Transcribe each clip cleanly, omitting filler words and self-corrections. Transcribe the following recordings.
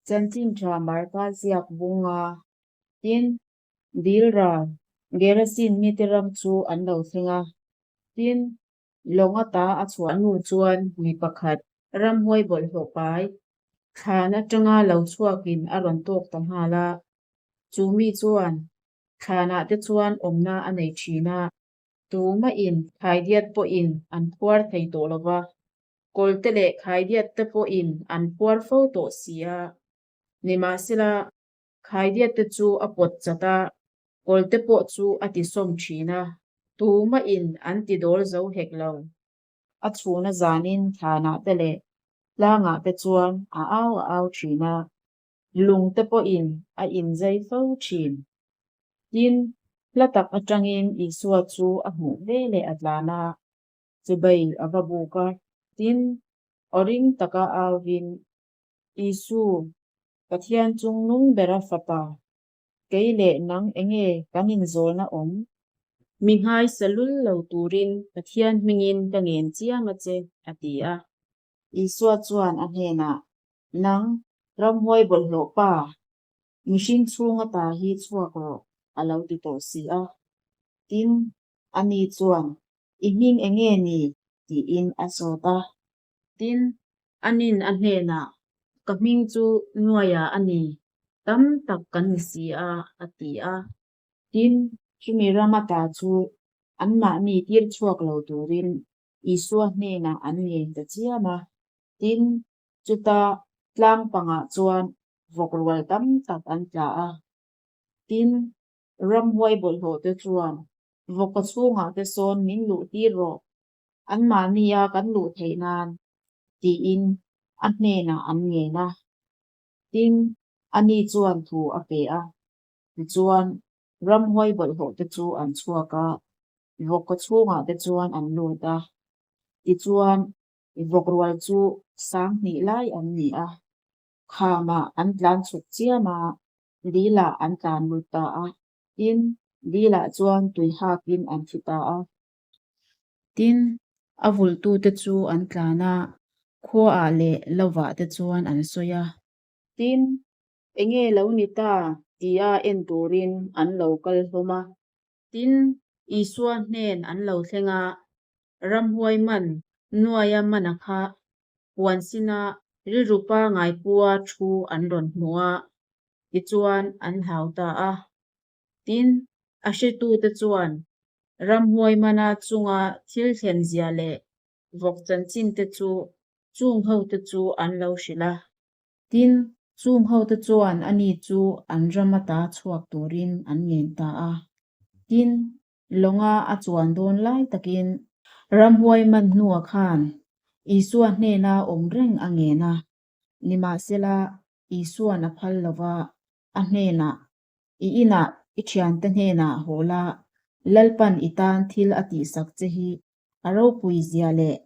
Chanchin tha Marka ziak bunga tin dil ral Gerasin mite ram chu an lo thleng a. Tin, lawng ata a chhuah hnu chuan mi pakhat ramhuai bawlhhlawh pai thlan atanga lo chhuakin a rawn tawk ta nghal a. Chu mi chuan thlanah te chuan awmna a nei thin a. Tumahin khaidiat pawhin an phuar thei tawh lo va, kawlte leh khaidiat te pawhin an phuar fo tawh si a. Nimahsela, khaidiat te chu a pawt chat a, kawlte pawh chu a tisawm thin a, tumahin an ti dawl zo hek lo. A chhuna zanin thlanah te leh tlangah te chuan a au a au thin a, lung te pawhin a inzai fo thin. Tin, hla tak atangin Isua chu a hmuh ve leh a tlan a, chibai a va buk a. Tin, aw ring taka auvin, Isu, Pathian chung nung bera fapa, kei leh nang enge kan inzawlna awm? Mi nghaisa lul lo turin Pathian hmingin ka ngen chiang a che, a ti a. Isua chuan a hnenah, Nang, ramhuai bawlhhlawh pa, mihring chhunga ta hi chhuak rawh, a lo ti tawh si a. Tin, ani chuan, I hming eng nge ni? tiin a zawt a. Tin, anin a hnenah, Ka hming chu Nuaia a ni, tam tak kan ni si a, a ti a. Tin, chumi rama ta chu anmahni tir chhuak lo turin Isua hnenah an ngen ta chiam a. Tin, chuta tlang pangah chuan vawk rual tam tak an tla a. Tin, ramhuai bawlhhlawh te chuan, Vawka chhungah te sawn min luh tir rawh, anmahnia kan luh theih nan, tiin a hnenah an ngen a. Tin, ani chuan thu a pe a. Tichuan, ramhuai bawlhhlawh te chu an chhuak a, vawk chhungah te chuan an lut a. Tichuan, vawk rual chu 2000 lai an ni a, khamah an tlan chhuk chiam a, dilah an tlan lut ta a. Tin, dilah chuan tui hakin an thi ta a. Tin, a vulhtute chu an tlan a, khuaah leh lovah te chuan an sawi a. Tin, Enge lo ni ta tia en turin an lo kal hlawm a. Tin, Isua hnen an lo thleng a, ramhuai man nuaia mana kha puan sina rilru pangai pua thu an rawn hmu a, tichuan an hau ta a. Tin, a hretute chuan ramhuai mana chunga thil thlen zia leh vawk chanchin te chu chung hote chu an lo hrilh a. Tin, chung hote chuan ani chu an ram ata chhuak turin an ngen ta a. Tin, lawnga a chuan dawn lai takin ramhuai man hnuah khan Isua hnena awm reng a ngen a. Nimahsela, Isua'n a phal lo va, a hnenah, I inah i thiante hnenah haw la, Lalpan i tan thil a tihsak che hi a ropui zia leh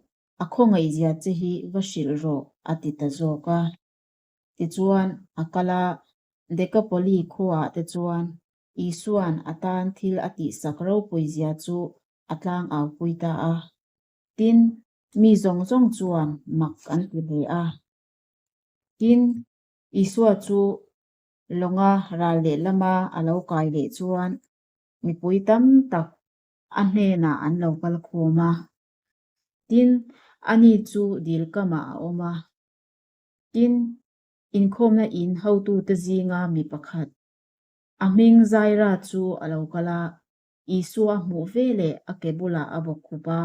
a khawngaihzia che hi va hrilh rawh, a ti ta zawk a. Tichuan, a kal a, Dekapoli khuaah te chuan Isua'n a tan thil a tihsak ropuizia chu a tlangaupui ta a. Tin, mi zawng zawng chuan mak an ti hle a. Tin, Isua chu lawnga ral lehlama a lo kai leh chuan mipui tam tak a hnenah an lo kal khawm a. Tin, ani chu dil kamah a awm a. Tin, inkhawmna in hotute zinga mi pakhat, a hming Zaira chu a lo kal a, Isua hmuh ve leh a ke bulah a bawk khup a.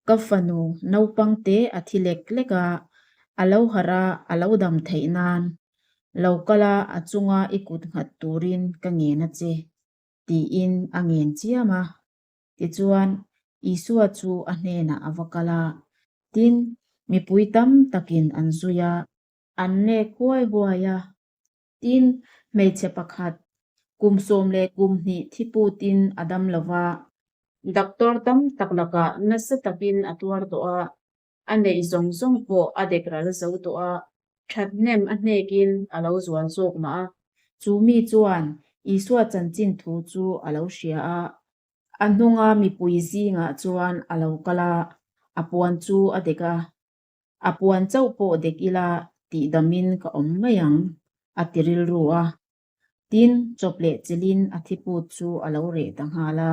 Ka fanu naupang te a thi lek lek a, a lo harh a, a lo dam theih nan lo kal a, a chunga i kut nghat turin ka ngen a che, tiin a ngen chiam a. Tichuan, Isua chu a hnenah a va kal a, tin, mipui tam takin an zui a. An nek huai huai a. Tin, hmeichhe pakhat, kum 12 thi putin a dam lo va. Doctor tam tak lakah nasa takin a tuar tawh a, a neih zawng zawng pawh a dek ral zo tawh a, thathnem a hnekin a lo zual zawk mah a. Chu mi chuan Isua chanchin thu chu a lo hria a, a hnunga mipui zingah chuan a lo kal a, a puan chu a dek a, A puan chauh pawh dek ila tihdamin ka awm mai ang. a ti rilru a. Tin, chawp leh chilhin a thiput chu a lo reh ta nghal a,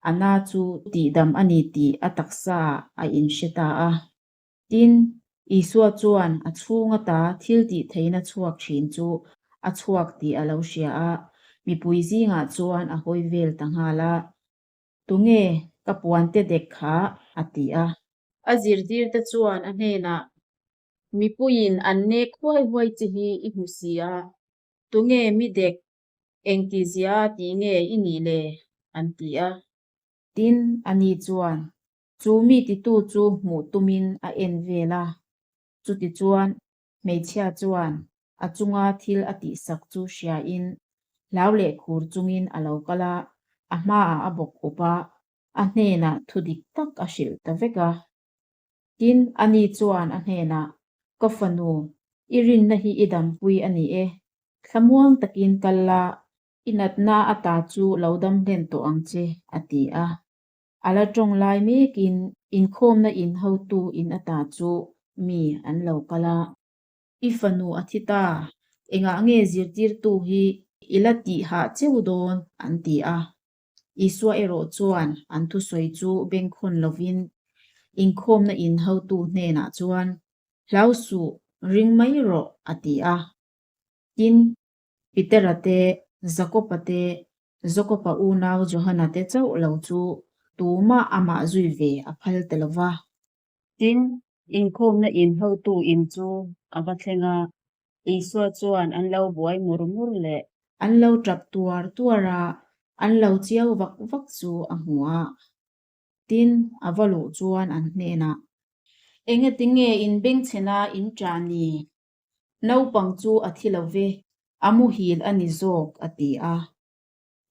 a na chu tihdam a ni tih a taksa a inhre ta a. Tin, Isua chuan a chhung ata thil tih theihna chhuak thin chu a chhuak tih a lo hria a, mipui zingah chuan a hawi vel ta nghal a, Tunge ka puante dek kha? a ti a. A zirtirte chuan a hnenah, Mipuiin an nek huai huai che hi i hmu si a, tunge mi dek engtizia tih nge i nih le? an ti a. Tin, ani chuan chu mi titu chu hmuh tumin a en vel a. Chutichuan, hmeichhia chuan a chunga thil a tihsak chu hriain hlau leh khur chungin a lo kal a, a hmaah a bawk up a, a hnenah thu dik tak a hrilh ta vek a. Tin, ani chuan a hnenah, Ka fanu, i rinna hi i dampui a ni e. Thlamuang takin kal la, i natna ata chu lo dam hlen tawh ang che, a ti a. A la tawng lai mekin inkhawmna in hotu in ata chu mi an lo kal a. I fanu a thi ta, engah nge zirtirtu hi i la tih hah cheu dawn? an ti a. Isua erawh chuan an thusawi chu bengkhawn lovin inkhawmna in hotu hnenah chuan, Hlau suh, ring mai rawh, a ti a. Tin, Petera te, Jakoba te, Jakoba unau Johana te chauh lo chu tumah amah zui ve a phal ta lo va. Tin, inkhawmna in hotu in chu a va thleng a, Isua chuan an lo buai mur mur leh. An lo tap tuar tuar a, an lo chiau vak vak chu a hmu a. Tin, a va luh chuan an hnenah, Engatinge in bengchhena in ṭah ni? Naupang chu a thi lo ve, a muhil a ni zawk, a ti a.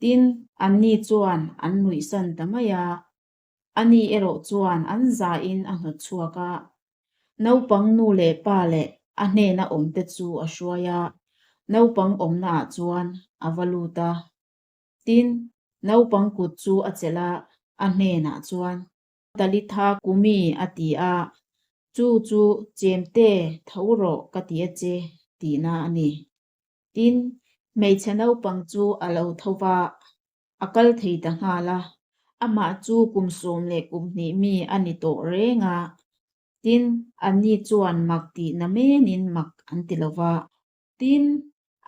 Tin, anni chuan an nuihsan ta mai a. Ani erawh chuan an zain a hnawt chhuak a, naupang nu leh pa leh a hnena awmte chu a hruai a, naupang awmnaah chuan a va lut a. Tin, naupang kut chu a chelh a, a hnenah chuan, Talitha kumi a ti a, chu chu chemte tho rawh ka ti a che tihna a ni. Tin, hmeichhe naupang chu a lo tho va, A kal thei ta nghal a, amah chu kum 12 mi a ni tawh reng a. Tin, anni chuan mak tih na menin mak an ti lo va. Tin,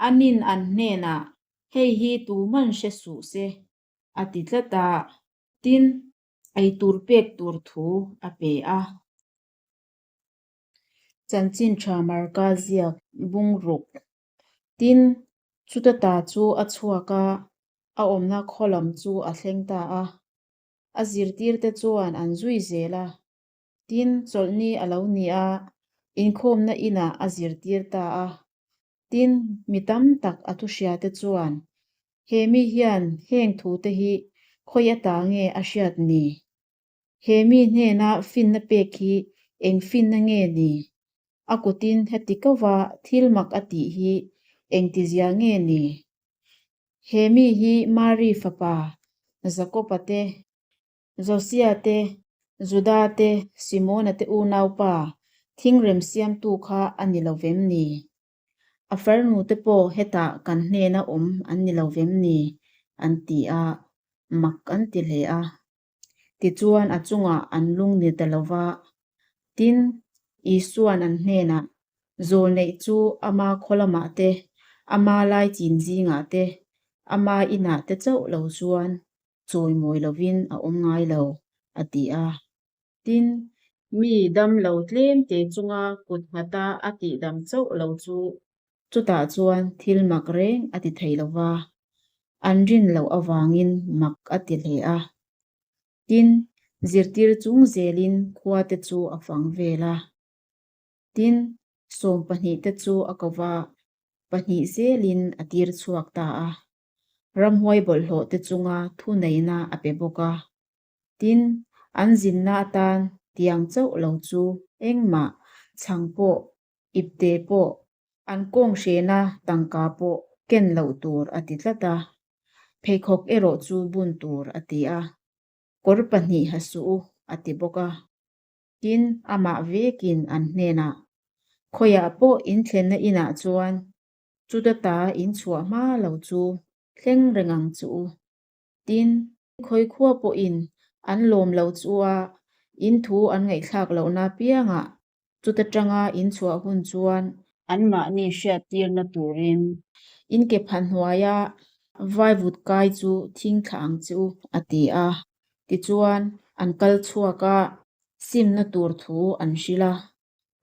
anin an hnenah, Hei hi tuman hre suh se, a ti tlat a. Tin, eitur pek tur thu a pe a. Chanchin tha Marka ziak bung ruk. Tin, chuta ta chu a chhuak a, a awmna khaw lam chu a thleng ta a. A zirtirte chuan an zui zel a. Tin, chawlhni a lo ni a, inkhawmna inah a zirtir ta a. Tin, mi tam tak a thuhriate chuan, He mi hian heng thute hi khawi ata nge a hriat ni? He mi hnena finna pek hi eng finna nge ni? A kutin heti kova thil mak a tih hi engtizia nge ni? He mi hi Mari fapa Jakoba te, Josia te, Juda te, Simona te unaupa thingrem siamtu kha a ni lo vem ni? A farnu te pawh hetah kan hnena awm an ni lo vem ni? an ti a, mak an ti hle a. Tichuan a chungah an lung ni ta lo va. Tin, Isua'n an hnenah, Zawlneih chu ama khaw lamah te, ama laichin zingah te, ama inah te chauh lo chuan chawimawi lovin a awm ngai lo, a ti a. Tin, mi dam lo tlem te chunga kut nghata a tihdam chauh lo chu chutah chuan thil mak reng a ti thei lo va, an rin loh avangin mak a ti hle a. Tin, zirtir chung zelin khua te chu a fang vel a. Tin, 12 te chu a ko va, pahnih zelin a tir chhuak ta a. Ramhuai bawlhhlawh te chunga thuneihna a pe bawk a. Tin, an zinna atan tiang chauh lo chu engmah chhang pawh, ipte pawh, an kawng hrehna tangka pawh ken loh tur a ti tlat a. Pheikhawk erawh chu bun tur a ti a. Kawr pahnih ha suh u a ti bawk a. Tin, amah vekin an hnenah, Khawiah pawh in thlenna inah chuan. Chuta ta in chhuah hma lo chu thleng reng ang che u. Tin, khawi khua pawhin an lawm lo chu a, in thu an ngaihthlak lohna piangah chuta tanga in chhuah hun chuan, anmahni hriattirna turin in ke pha hnuaia vaivut kai chu thing thlah ang che u, a ti a. Tichuan, an kal chhuak a, simna tur thu an hrilh a.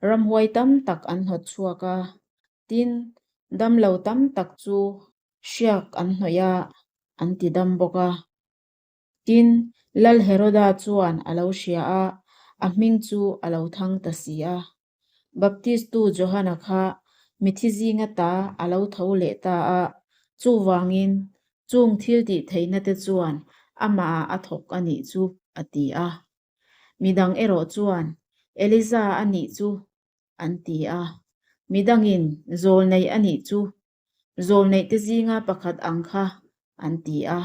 Ramhuai tam tak an hnawt chhuak a, tin, damlo tam tak chu hriak an hnawih a, an ti dam bawk a. Tin, Lal Heroda chuan a lo hria a, a hming chu a lo thang ta si a. Baptistu Johana kha mithi zinga ta a lo tho leh ta a, chuvangin chung thil tih theihna te chuan amahah a thawk a nih chu, a ti a. Midang erawh chuan, Eliza a nih chu, an ti a. Midangin, Zawlnei a nih chu, zawlneihte zinga pakhat ang kha, an ti a.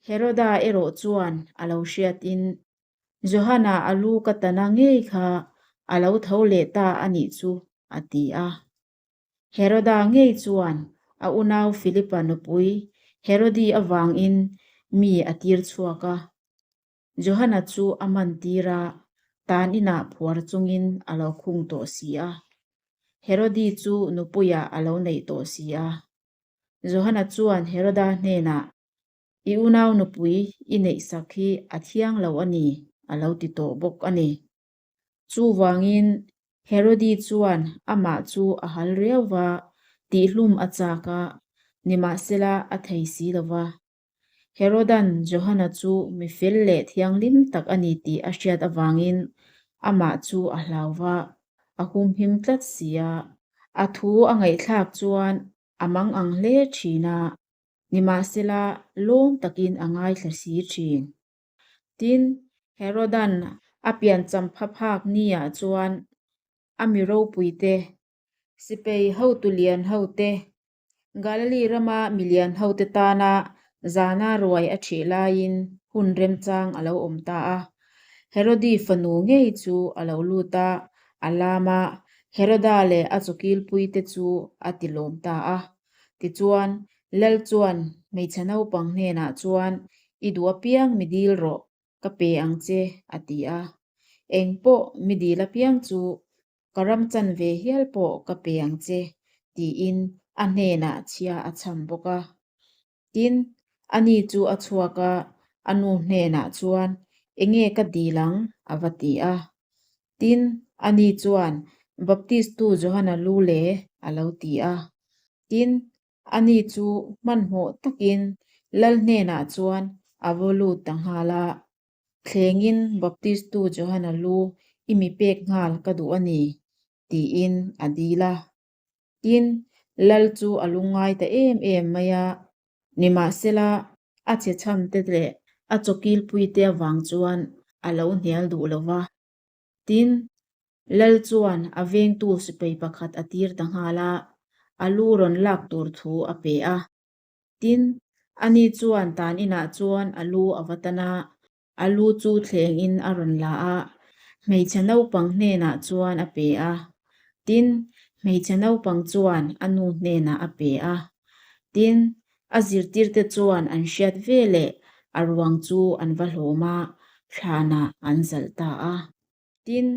Heroda erawh chuan a lo hriatin, Johana a lu ka tana ngei kha a lo tho leh ta a nih chu, a ti a. Heroda ngei chuan a unau Philipa nupui Herodi avangin mi a tir chhuak a. Johana chu a man tir a, tan inah phuar chungin a lo khung tawh si a. Herodi chu nupuiah a lo neih tawh si a. Johana chuan Heroda hnenah, I unau nupui i neihsak hi a thiang lo a ni, a lo ti tawh bawk a ni. Chuvangin Herodi chuan amah chu a hal riau va, tihhlum a chak a, nimahsela a thei si lo va. Herodan Johana chu mi fel leh thianghlim tak a ni tih a hriat avangin amah chu a hlau va, a humhim tlat si a. A thu a ngaihthlak chuan a mang ang hle thin a, nimahsela lawm takin a ngaithla si thin. Tin, Herodan a piancham phaphak niah chuan a mi ropuite, sipai hotu lian hote, Galili rama milian hote tana zana ruai a ṭhih laiin hun remchang a lo awm ta a. Herodi fanu ngei chu a lo lut a, a lam a, Heroda leh a chawkilpuite chu a ti lawm ta a. Tichuan, Lal chuan hmeichhe naupang hnenah chuan, I duh apiang mi dil rawh, ka pe ang che, a ti a. Eng pawh mi dil apiang chu ka ram chan ve hial pawh ka pe ang che, tiin a hnenah chhia a chham bawk a. Tin, ani chu a chhuak a, a nu hnenah chuan, Enge ka dil ang? a va ti a. Tin, ani chuan, Baptistu Johana lu le, a lo ti a. Tin, ani chu hmanhmawh takin lal hnenah chuan a va lut ta nghal a. Thlengin Baptistu Johana lu i mi pek nghal ka duh a ni, tiin a dil a. Tin, lal chu a lungngai ta em em mai a, nimahsela a chhechhamte leh a chawkilpuite avang chuan a lo hnial duh lo va. Tin, lal chuan a vengtu sipai pakhat a tir ta nghal a, a lu rawn lak tur thu a pe a. Tin, ani chuan tan inah chuan a lu a va tan a, a lu chu thlengin a rawn la a, hmeichhe naupang hnenah chuan a pe a. Tin, hmeichhe naupang chuan a nu hnenah a pe a. Tin, a zirtirte chuan an hriat veleh a ruang chu an va hlawm a, thlanah an zalh ta a. Tin,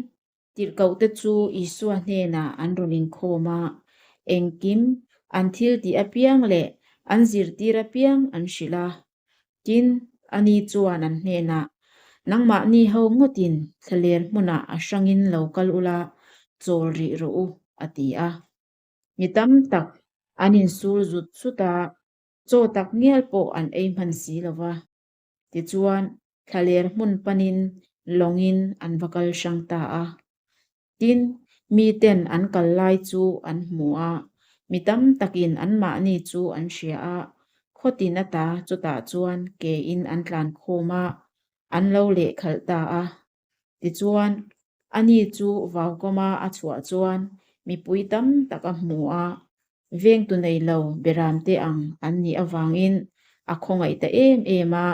Tirhkohte chu Isua hnenah an rawn inkhawm a, engkim an thil tih apiang leh an zirtir apiang an hrilh a. Tin, ani chuan an hnenah, Nangmahni ho ngawtin thlaler hmunah a hrangin lo kal ula, chawl rih rawh u, a ti a. Mi tam tak an insul zut zut a, chaw tak ngial pawh an ei hman si lo va. Tichuan, thlaler hmun panin lawngin an va kal hrang ta a. Tin, miten an kal lai chu an hmu a, mi tam takin anmahni chu an hria a, khawtin ata chutah chuan kein an tlan khawm a, an lo lehkhalh ta a. Tichuan, ani chu vaukawma a chhuah chuan mipui tam tak a hmu a, vengtu nei lo beramte ang an nih avangin a khawngaih ta em em a,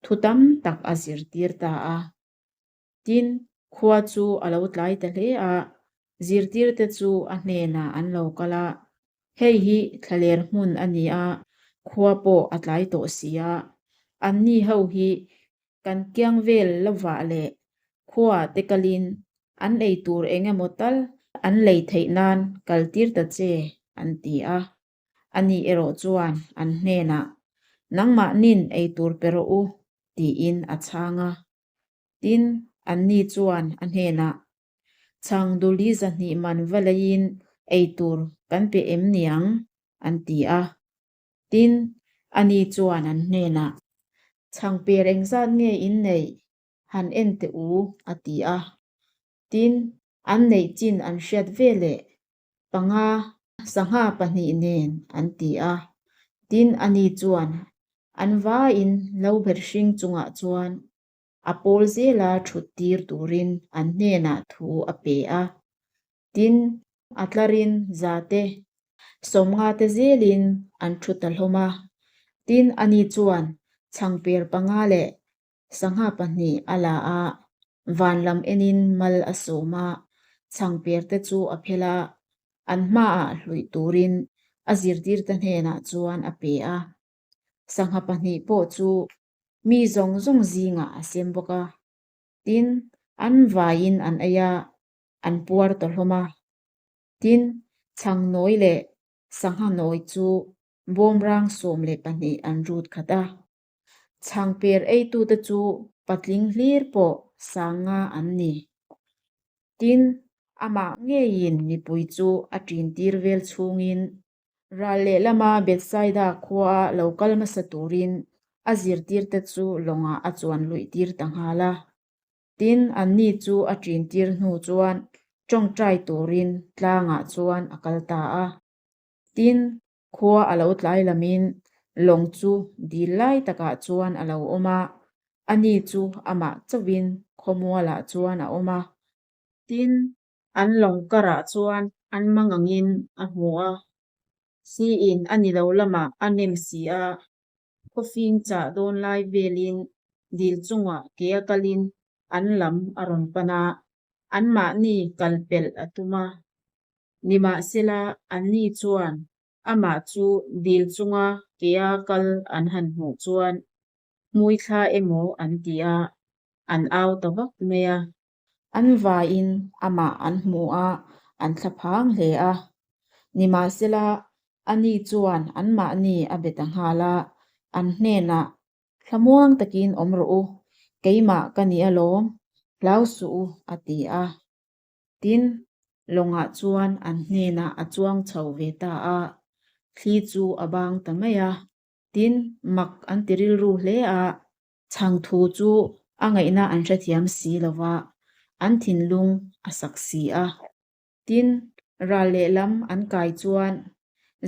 thu tam tak a zirtir ta a. Tin, khua chu a lo tlai ta hle a, zirtirte chu a hnenah an lo kal a. Hei hi thlaler hmun a ni a, khua pawh a tlai tawh si a. Anni ho hi kan kiang vel lovah leh khuaah te kalin an ei tur eng emaw tal an lei theih nan kal tir ta che, an ti a. Ani erawh chuan an hnenah, Nangmahnin ei tur pe rawh u, tiin a chhang a. Tin, anni chuan a hnenah, Chhang duli 200 man va leiin ei tur kan pe em niang? an ti a. Tin, ani chuan an hnenah, Chhang per engzat nge in neih? Han en teh u, a ti a. Tin, an neih chin an hriat veleh panga sangha pahnih nen an ti a. Tin, ani chuan an vaiin lo ber hring chungah chuan a pawl zela thut tir turin an hnenah thu a pe a. Tin, a tlarin zate 50 te zelin an thu ta hlawm a. Tin, ani chuan chhangper panga leh sangha pahnih a la a, van lam enin mal a sawm a, chhangper te chu a phel a, an hmaah hluih turin a zirtirte hnenah chuan a pe a. Sangha pahnih pawh chu mi zawng zawng zingah a sem bawk a. Tin, an vaiin an ei a, an puar ta hlawm a. Tin, chhang nawi leh sangha nawi chu bawmrang 12 an rut khat a. Chhangper eitute chu patling hlir pawh 5000 an ni. Tin, amah ngeiin mipui chu a ṭintir vel chhungin ral lehlama Bethsaida khua lo kal hmasa turin a zirtirte chu lawngah a chuan luihtir ta nghal a. Tin, anni chu a ṭintir hnu chuan ṭawngṭai turin tlangah chuan a kal ta a. Tin, khua a lo tlai lamin lawng chu dil lai takah chuan a lo awm a, ani chu amah chauhin khawmualah chuan a awm a. Tin, an lawng karah chuan an mangangin a hmu a, siin a ni lo lamah a nem si a, khawfing chah dawn lai velin dil chungah ke a kalin an lam a rawn pan a, anmahni kal pelh a tum a. Nimahsela, anni chuan amah chu dil chunga kea kal an han hmuh chuan hmui thla emaw an ti a, an au ta vak mai a. An vaiin amah an hmu a, an thla phang hle a. Nimahsela, ani chuan anmahni a be ta nghal a, an hnenah, Thlamuang takin awm rawh u, keimah ka ni alawm, hlau suh u, a ti a. Tin, lawngah chuan an hnenah a chuang chho ve ta a, thli chu a bang ta mai a. Tin, mak an ti rilru hle a, chhang thu chu a ngaihna an hrethiam si lo va, an thinlung a sak si a. Tin, ral lehlam an kai chuan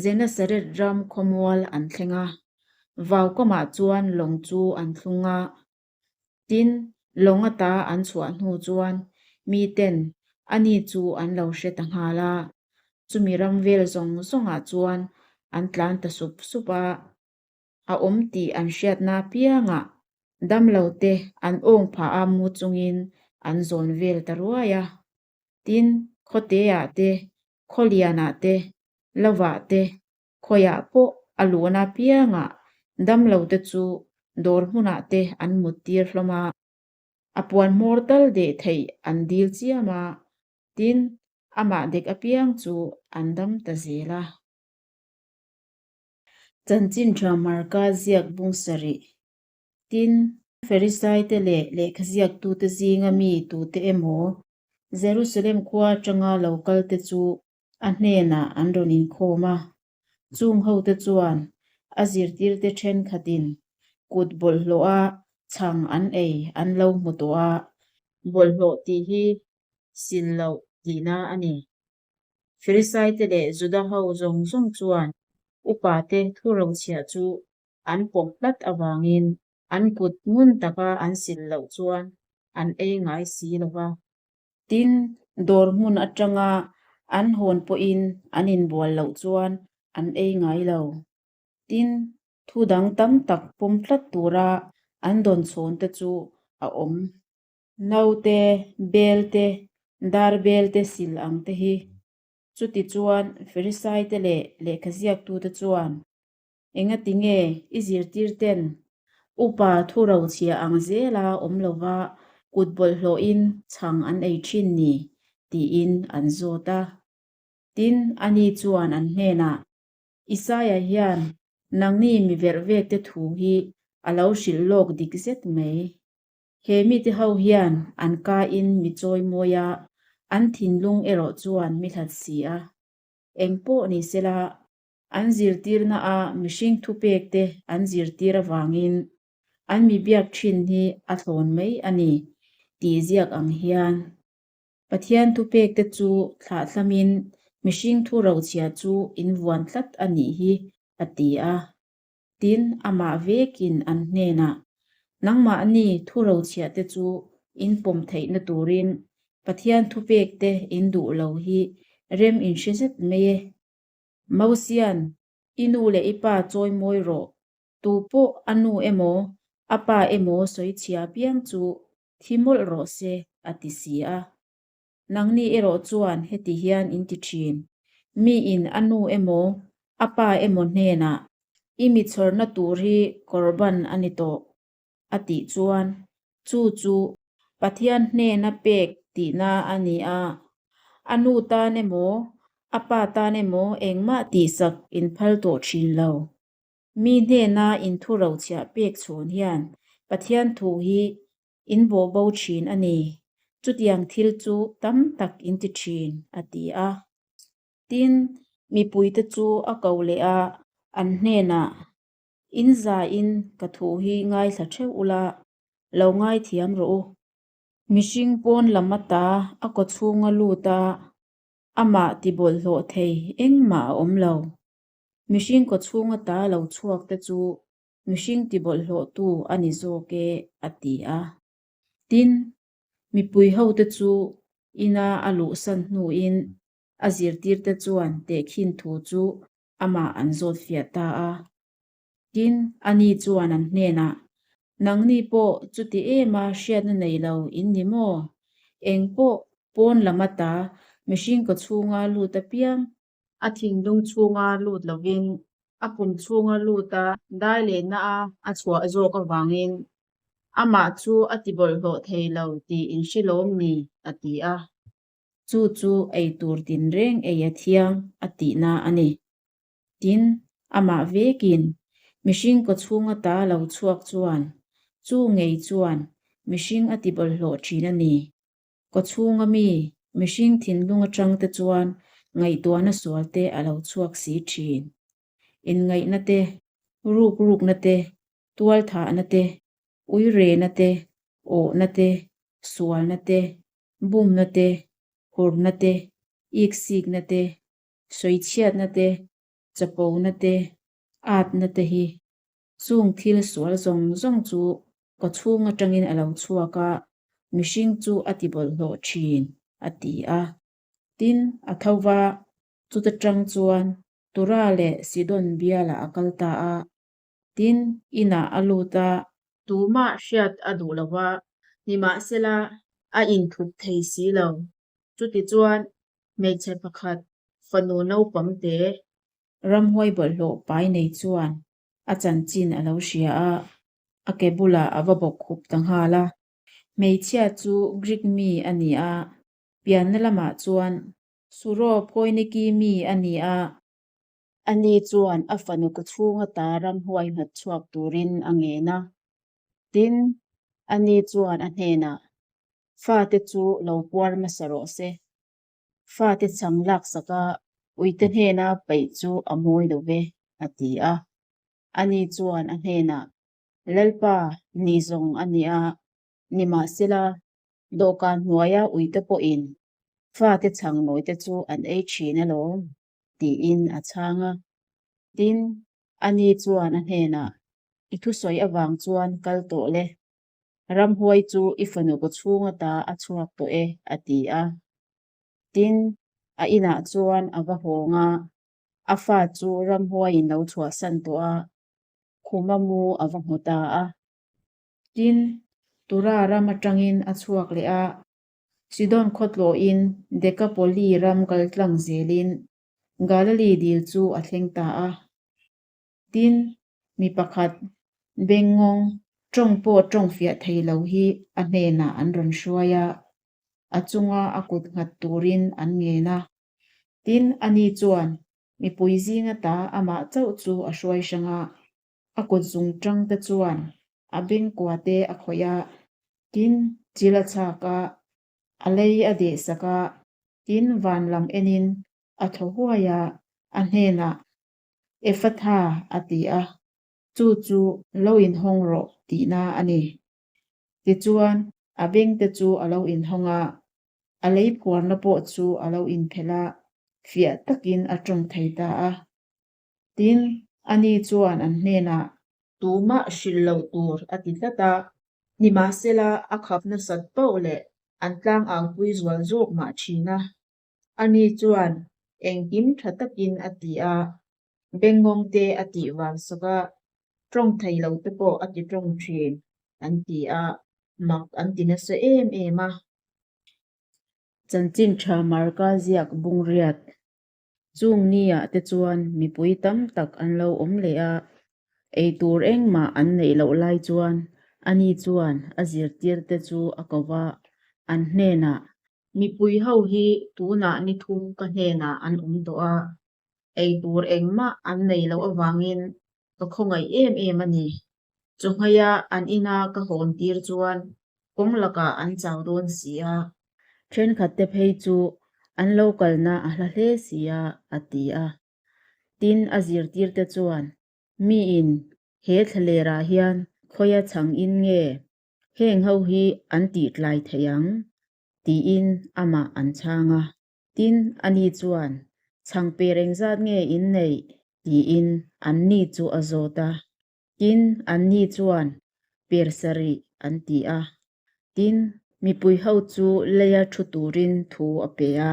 Genesaret ram khawmual an thleng a, vaukamah chuan lawng chu an thlung a. Tin, lawng ata an chhuah hnu chuan miten ani chu an lo hre ta nghal a, chumi ram vel zawng zawngah chuan an tlan ta sup sup a. A awm tih an hriatna apiangah damlote an awng phah a mu chungin an zawn vel ta ruai a. Tin, khawteah te, khawlianah te, lovah te, khawiah pawh a luhna apiangah damlote chu dawr hmunah te an muttir hlawm a, a puan hmawr tal deh theih an dil chiam a, tin, amah dek apiang chu an dam ta zel a. Chanchin tha Marka ziak bung sarih. Tin, Farisaite leh lehkhaziaktute zinga mi tute emaw Jerusalem khua atanga lo kalte chu a hnenah an rawn inkhawm a. Chung hote chuan a zirtirte thenkhatin kut bawlhhlawha chhang an ei an lo hmu tawh a. Bawlhhlawh tih hi sil loh tihna a ni. Farisaite leh Juda ho zawng zawng chuan upate thurochhiah chu an pawm tlat avangin an kut ngun taka an sil loh chuan an ei ngai si lo va. Tin, dawr hmun atanga an hawn pawhin an inbual loh chuan an ei ngai lo. Tin, thu dang tam tak pawm tlat tura an dawn chhawn te chu a awm. Naute, bel te, dar bel te sil ang te hi. Chutichuan, Farisaite leh lehkhaziaktute chuan, Engati nge i zirtirten upa thu rochhia ang zela awm lova kut bawlhhlawhin chhang an ei thin ni? tiin an zawt a. Tin, ani chuan an hnenah, Isaia hian nangni mi verh vekte thu hi a lo hrilh lawk dik zet mai. He mite ho hian an kain mi chawi mawi a, an thinlung erawh chuan mi hlat si a. Eng pawh ni sela, an zirtirna a mihring thupekte an zirtir avangin an mi biak thin hi a thlawn mai a ni tih ziak ang hian Pathian thupekte chu thlahthlamin mihring thu rochhia chu in vuan tlat a nih hi a ti a. Tin, amah vekin an hnenah, Nangmahni thu rochhiahte chu in pawm theihna turin Pathian thupekte in duh lo hi rem in hre zet mai e. Mosian, I nu leh i pa chawi mawi rawh. Tu pawh a nu emaw, a pa emaw sawi chhia piang chu thi mawlh rawh se, a ti si a. Nangni erawh chuan heti hian in ti thin, Miin a nu emaw, a pa emaw hnenah, I mi chhawrna tur hi korban a ni tawh, a tih chuan, chu chu Pathian hnena pek tihna a ni a, a nu tan emaw, a pa tan emaw engmah tihsak in phal tawh thin lo. Mi hnena inthu rochhiah pek chhawn hian Pathian thu hi in bawh bo thin a ni. Chutiang thil chu tam tak in ti thin, a ti a. Tin, mipuite chu a ko leh a, an hnenah, In zain ka thu hi ngaithla theuh ula, lo ngaithiam rawh u. Mihring pawn lam ata a kaw chhunga lut a, amah ti bawlhhlawh thei engmah a awm lo. Mihring kaw chhung ata lo chhuak te chu mihring ti bawlhhlawhtu a ni zawk e, a ti a. Tin, mipui hote chu ina a luhsan hnuin a zirtirte chuan tehkhin thu chu amah an zawt fiah ta a. Tin, ani chuan an hnenah, Nangni pawh chuti ema hriatna nei lo in ni maw? Eng pawh pawn lam ata mihring kaw chhunga lut apiang, A thinlung chhunga lut lovin a pum chhunga lut a dai lehna a a chhuah zawk avangin amah chu a ti bawlhhlawh thei lo tih in hre lawm ni? a ti a. Chu chu ei tur tinreng ei a thiang a tihna a ni. Tin, amah vekin mihring kaw chhung ata lo chhuak chuan chu ngei chuan mihring a ti bawlhhlawh thin a ni. Kaw chhunga mi, mihring thinlung atang te chuan ngaihtuahna sual te a lo chhuak si thin. Inngaihna te, ruk rukna te, tualthahna te, uirena te, awhna te, sualna te, bumna te, hurna te, iksikna te, sawichhiatna te, chapona te, atna te hi Chung thil sual zawng zawng chu kaw chhung atangin a lo chhuak a, mihring chu a ti bawlhhlawh thin, a ti a. Tin, a tho va, chuta tang chuan Tura leh Sidon bialah a kal ta a. Tin, inah a lut a. Tumah hriat a duh lo va, nimahsela a inthup thei si lo. Chutichuan, hmeichhe pakhat fanu naupang te Ramhuai bawlhhlawh pai nei chuan a chanchin a lo hria a, a ke bulah a va bawk khup ta nghal a. Hmeichhia chu Greek mi a ni a, pianna lamah chuan Suro Phoiniki mi a ni a. Ani chuan a fanu ka chhung ata ramhuai nghat chhuak turin a ngen a. Tin, ani chuan a hnenah, Fate chu lo puar hmasa rawh se. Fate chhang laksak a, uite hnena paih chu a mawi lo ve, a ti a. Ani chuan a hnenah, Lalpa, ni zawng a nia, nimahsela, dawhkan hnuaia uite pawhin fate chhang nawite chu an ei thin alawm, tiin a chhang a. Tin, ani chuan a hnenah, I thusawi avang chuan kal tawh le, Ramhuai chu i fanu kaw chhung ata a chhuak tawh e, a ti a. Tin, a inah chuan a va hawng a, a fa chu ramhuaiin lo chhuahsan tawh a, khuma mu a va hmu ta a. Tin, Tura ram atangin a chhuak leh a. Sidon khaw tlawhin Dekapoli ram kal tlang zelin Galili dil chu a thleng ta a. Tin, mi pakhat bengngawng tawng pawh tawng fiah thei lo hi a hnenah an rawn hruai a, a chunga a kut nghat turin an ngen a. Tin, ani chuan mipui zinga ta amah chauh chu a hruai hrang a, a kut zung tang te chuan a bengkua te a khawih a, tin, chil a chhak a, a lei a deh sak a, tin, van lam enin a thaw huai a, a hnenah, Ephatha, a ti a, chu chu lo inhawng rawh tihna a ni. Tichuan, a bengte chu a lo inhawng a, a lei phuarna pawh chu a lo inphelh a, fiah takin a tawng thei ta a. Tin, ani chuan an hnenah. Tumah hrilh loh tur a ti tlat a, nimahsela a khap nasat poh leh an tlangau-pui zual zawk mah thin a. Ani chuan engkim tha takin a ti a, bengngawng te a tih vang sak a, tawng thei lo te pawh a ti tawng thin an ti a, mak an ti nasa em em a. Chanchin tha Marka ziak bung riat Chung niah te chuan mipui tam tak an lo awm leh a, ei tur engmah an neih loh lai chuan ani chuan a zirtir te chu a ko va, an hnenah, Mipui ho hi tunah ni thum ka hnenah an awm tawh a, ei tur engmah an neih loh avangin ka khawngaih em em a ni. Chawhmehia an ina ka hawn tir chuan kawng lakah an chau dawn si a. Thenkhat te phei chu an lo kalna a hla hle si a, a ti a. Tin, a zirtir te chuan, Miin he thlalerah hian khawia chhang in nge heng ho hi an tih tlai thei ang? tiin amah an chhang a. Tin, ani chuan, Chhang per engzat nge in neih? tiin anni chu a zawt a. Tin, anni chuan, Per sarih, an ti a. Tin, mipui ho chu leia thu turin thu a pe a.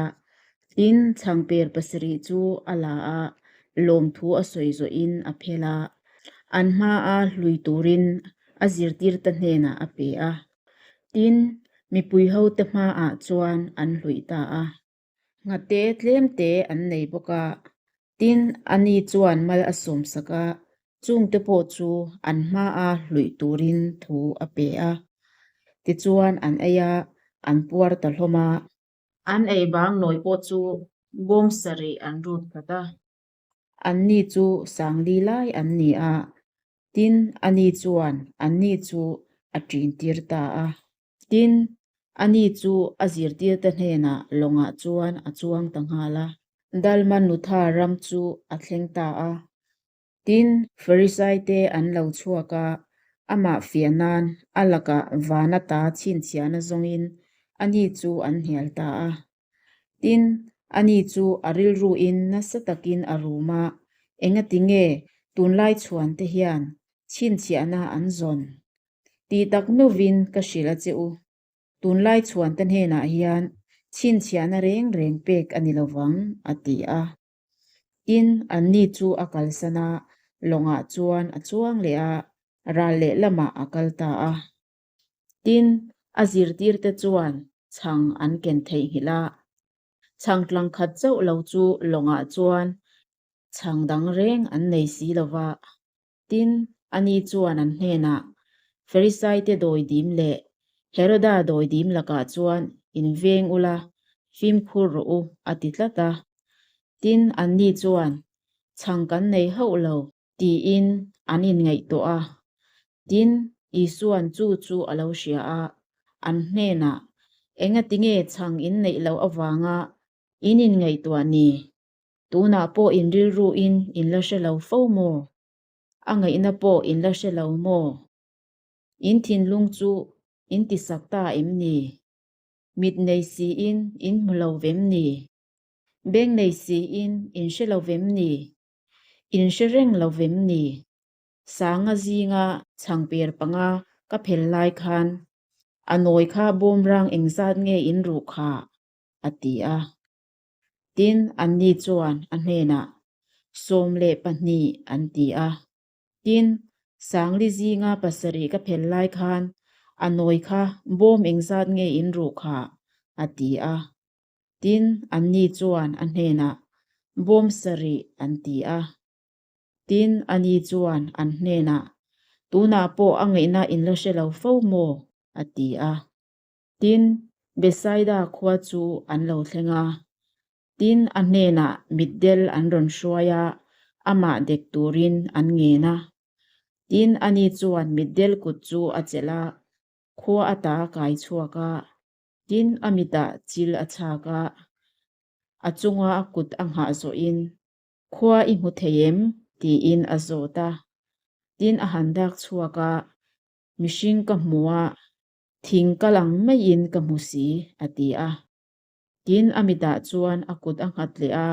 Tin, chhang per pasarih chu a la a, lawmthu a sawi zawhin a phel a. An hmaa hlui turin a zirtirte hnenah a pe a. Tin, mipui hote hmaah chuan an hluih ta a. Nghate tlemte an nei bawk a, tin, ani chuan mal a sawmsak a, chungte pawh chu an hmaa hluih turin thu a pe a. Tichuan an ei a, an puar ta hlawm a. An ei bang nawi pawh chu bawm sarih an rut khat a. Anni chu sangli lai an ni a, tin, ani chuan anni chu a ṭintir ta a. Tin, ani chu a zirtirte hnenah lawngah chuan a chuang ta nghal a. Dalmanutha ram chu a thleng ta a. Tin, Farisaite an lo chhuak a, amah fiah nan a lakah van ata chhinchhiahna zawngin ani chu an hnial ta a. Tin, ani chu a rilruin nasa takin a rum a, engati nge tunlai chhuante hian chhinchhiahna an zawn? Tih tak meuhvin ka hrilh a che u. Tunlai chhuante hnenah hian chhinchhiahna reng reng pek a ni lovang, a ti a. Tin, anni chu a kalsan a, lawngah chuan a chuang leh a, ral lehlamah a kal ta a. Tin, a zirtirte chuan chhang an ken theihnghilh a. Chhang tlang khat chauh lo chu lawngah chuan chhang dang reng an nei si lo va. Tin, ani chuan an hnenah, Farisaite dawidim leh Heroda dawidim lakah chuan inveng ula, fimkhur rawh u, a ti tlat a. Tin, anni chuan, Chhang kan nei hauh lo, Tiin an inngaihtuah a. Tin, Isua'n chu chu a lo hria a, an hnenah, Engati nge chhang in neih loh avanga in inngaihtuah ni? Tunah pawh in rilruin in la hre lo fo maw? A ngaihna pawh in la hre lo maw? In thinlung chu in tisak ta em ni? Mit nei siin in hmu lo vem ni? Beng nei siin in hre lo vem ni? In hre reng lo vem ni? Sanga zinga chhangper panga ka phel lai khan a nawi kha bawmrang engzat nge in ruh kha? a ti a. Tin, anni chuan a hnenah, 12 an ti a. Tin, Sangli zinga pasarih ka phel lai khan a nawi kha bawm engzat nge in ruh kha? A ti a. Tin, anni chuan a hnenah, Bawm sarih, an ti a. Tin, ani chuan an hnenah, Tunah pawh a ngaihna in la hre lo fo maw? a ti a. Tin, Bethsaida khua chu an lo thleng a. Tin, a hnenah mitdel an rawn hruai a, amah dek turin an ngen a. Tin, ani chuan mitdel kut chu a chelh a, khua ata a kai chhuak a. Tin, a mitah chil a chhak a, a chunga a kut a nghah zawhin, Khua i hmu thei em? tiin a zawt a. Tin, a han dak chhuak a, Mihring ka hmu a, thing kal ang maiin ka hmu si, a ti a. Tin, a mitah chuan a kut a nghat leh a.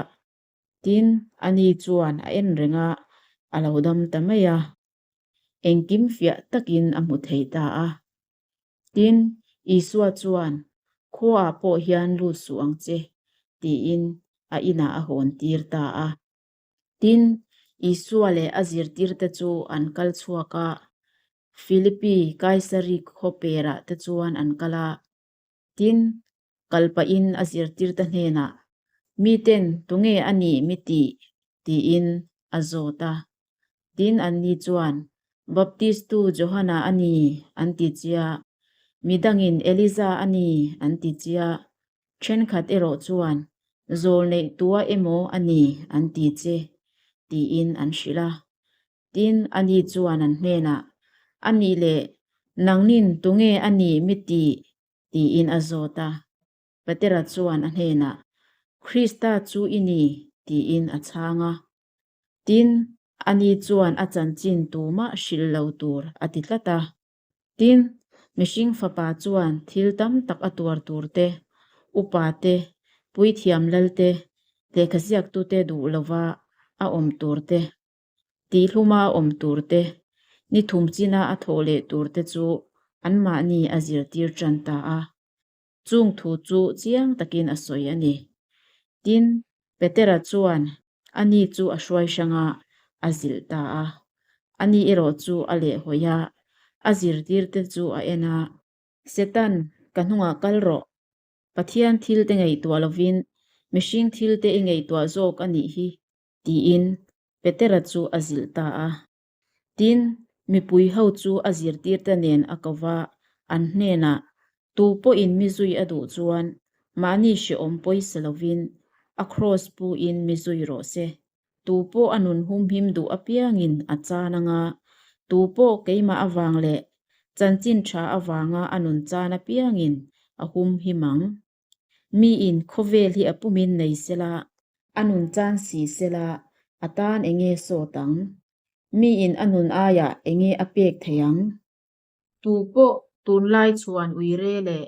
Tin, ani chuan a en reng a, a lo dam ta mai a. Engkim fiah takin a hmu thei ta a. Tin, Isua chuan, Khuaah pawh hian lut suh ang che, tiin a inah a hawn tir ta a. Tin, Isua leh a zirtirte chu an kal chhuak a, Philippi Kaisari khaw perah te chuan an kal a. Tin, kal pahin a zirtirte hnenah, Miten tunge a nih mi tih? tiin a zawt a. Tin, anni chuan, Baptistu Johana a ni, an ti chia. Midangin Eliza a ni, an ti chia. Thenkhat erawh chuan, Zawl neih tua emaw a ni, an ti che, tiin an hrilh a. Tin, ani chuan an hnenah, A nih leh, nangnin tunge a nih mi tih? tiin a zawt a. Petera chuan a hnenah, Krista chu i ni, tiin a chhang a. Tin, ani chuan a chanchin tumah hrilh lo tur a ti tlat a. Tin, mihring fapa chuan thil tam tak a tuar tur te, upa te, puithiam lal te, lehkha ziaktute duh lova a awm tur te, Tihluma a awm tur te, ni thum china a thawh leh tur te chu anmahni a zirtir tan ta a. Chung thu chu chiang takin a sawi a ni. Tin, Petera chuan ani chu a hruai hrang a, a zilh ta a. Ani erawh chu a lehhawi a, a zirtirte chu a en a. Setan, ka hnungah kal rawh. Pathian thilte ngaihtuah lovin mihring thilte i ngaihtuah zawk a nih hi, tiin Petera chu a zilh ta a. Tin, mipui ho chu a zirtirte nen a ko va, an hnenah, Tu pawhin mi zui a duh chuan mahni hrehawm pawisa lovin a kraws puin mi zui rawh se. Tu pawh a nun humhim duh apiangin a chan anga, tu pawh keimah avang leh chanchin tha avanga a nun chan apiangin a humhim ang. Miin khawvel hi a pumin nei sela, a nun chan si sela, a tan enge sawt ang? Miin a nun aiah enge a pek thei ang? Tu pawh tunlai chhuan uire leh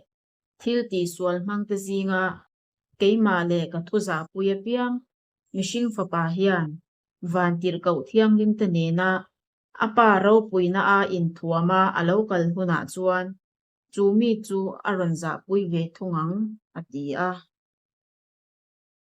thil tihsual hmangte zinga keimah leh ka thu zahpui apiang mihring fapa hian vantirhkoh thianghlimte nena a pa ropuina a inthuama a lo kal hunah chuan Chu mi chu a rawn zahpui ve thung ang, a ti a.